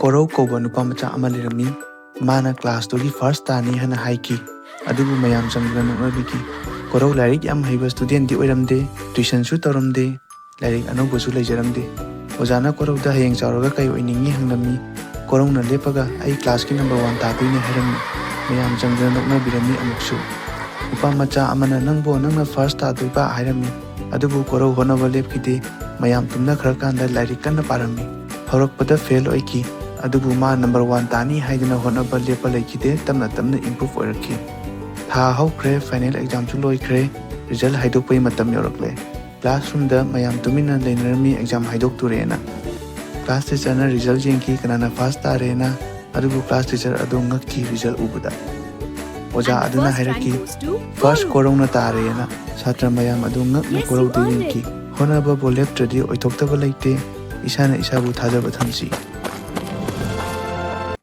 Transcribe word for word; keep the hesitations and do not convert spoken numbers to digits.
ꯀꯣꯔꯧ ꯀꯧꯕ ꯅꯨꯄꯥ ꯃꯆꯥ ꯑꯃ ꯂꯩꯔꯝꯃꯤ꯫ ꯃꯥꯅ ꯀ꯭ꯂꯥꯁꯇꯨꯒꯤ ꯐꯥꯔꯁ ꯇꯥꯅꯤ ꯍꯥꯏꯅ ꯍꯥꯏꯈꯤ꯫ ꯑꯗꯨꯕꯨ ꯃꯌꯥꯝ ꯆꯪꯗꯨꯅ ꯅꯣꯛꯅꯕꯤꯈꯤ꯫ ꯀꯣꯔꯧ ꯂꯥꯏꯔꯤꯛ ꯌꯥꯝ ꯍꯩꯕ ꯁ꯭ꯇꯨꯗꯦꯟꯗꯤ ꯑꯣꯏꯔꯝꯗꯦ, ꯇ꯭ꯋꯤꯁꯟꯁꯨ ꯇꯧꯔꯝꯗꯦ, ꯂꯥꯏꯔꯤꯛ ꯑꯅꯧꯕꯁꯨ ꯂꯩꯖꯔꯝꯗꯦ꯫ ꯑꯣꯖꯥꯅ ꯀꯣꯔꯧꯗ ꯍꯌꯦꯡ ꯆꯥꯎꯔꯒ ꯀꯩ ꯑꯣꯏꯅꯤꯡꯉꯤ ꯍꯪꯂꯝꯃꯤ꯫ ꯀꯣꯔꯧꯅ ꯂꯦꯞꯄꯒ "ꯑꯩ ꯀ꯭ꯂꯥꯁꯀꯤ ꯅꯝꯕꯔ ꯋꯥꯟ ꯇꯥꯗꯣꯏꯅꯦ" ꯍꯥꯏꯔꯝꯃꯤ꯫ ꯃꯌꯥꯝ ꯆꯪꯗꯨꯅ ꯅꯣꯛꯅꯕꯤꯔꯝꯃꯤ ꯑꯃꯨꯛꯁꯨ꯫ ꯅꯨꯄꯥ ꯃꯆꯥ ꯑꯃꯅ "ꯅꯪꯕꯣ, ꯅꯪꯅ ꯐꯥꯔꯁ ꯇꯥꯗꯣꯏꯕ?" ꯍꯥꯏꯔꯝꯃꯤ꯫ ꯑꯗꯨꯕꯨ ꯀꯣꯔꯧ ꯍꯣꯠꯅꯕ ꯂꯦꯞꯈꯤꯗꯦ꯫ ꯃꯌꯥꯝ ꯇꯨꯝꯅꯈ꯭ꯔꯀꯥꯟꯗ ꯂꯥꯏꯔꯤꯛ ꯀꯟꯅ ꯄꯥꯔꯝꯃꯤ꯫ ꯍꯧꯔꯛꯄꯗ ꯐꯦꯜ ꯑꯣꯏꯈꯤ, ꯑꯗꯨꯕꯨ ꯃꯥ ꯅꯝꯕꯔ ꯋꯥꯟ ꯇꯥꯅꯤ ꯍꯥꯏꯗꯨꯅ ꯍꯣꯠꯅꯕ ꯂꯦꯞꯄ ꯂꯩꯈꯤꯗꯦ꯫ ꯇꯞꯅ ꯇꯞꯅ ꯏꯝꯄ꯭ꯔꯨꯚ ꯑꯣꯏꯔꯛꯈꯤ꯫ ꯊꯥ ꯍꯧꯈ꯭ꯔꯦ, ꯐꯥꯏꯅꯦꯜ ꯑꯦꯛꯖꯥꯝꯁꯨ ꯂꯣꯏꯈ꯭ꯔꯦ, ꯔꯤꯖꯜ ꯍꯥꯏꯗꯣꯛꯄꯒꯤ ꯃꯇꯝ ꯌꯧꯔꯛꯂꯦ꯫ ꯀ꯭ꯂꯥꯁꯔꯨꯝꯗ ꯃꯌꯥꯝ ꯇꯨꯃꯤꯟꯅ ꯂꯩꯅꯔꯝꯃꯤ ꯑꯦꯛꯖꯥꯝ ꯍꯥꯏꯗꯣꯛꯇꯣꯔꯦꯅ꯫ ꯀ꯭ꯂꯥꯁ ꯇꯤꯆꯔꯅ ꯔꯤꯖꯜ ꯌꯦꯡꯈꯤ, ꯀꯅꯥꯅ ꯐꯥꯔꯁ ꯇꯥꯔꯦꯅ꯫ ꯑꯗꯨꯕꯨ ꯀ꯭ꯂꯥꯁ ꯇꯤꯆꯔ ꯑꯗꯨ ꯉꯛꯈꯤ ꯔꯤꯖꯜ ꯎꯕꯗ꯫ ꯑꯣꯖꯥ ꯑꯗꯨꯅ ꯍꯥꯏꯔꯛꯈꯤ, "ꯐꯥꯔꯁ ꯀꯣꯔꯧꯅ ꯇꯥꯔꯦꯅ"꯫ ꯁꯥꯇ꯭ꯔ ꯃꯌꯥꯝ ꯑꯗꯨ ꯉꯛꯅ ꯀꯣꯔꯧꯗ ꯌꯦꯡꯈꯤ꯫ ꯍꯣꯠꯅꯕꯕꯨ ꯂꯦꯞꯇ꯭ꯔꯗꯤ ꯑꯣꯏꯊꯣꯛꯇꯕ ꯂꯩꯇꯦ꯫ ꯏꯁꯥꯅ ꯏꯁꯥꯕꯨ ꯊꯥꯖꯕ ꯊꯝꯁꯤ꯫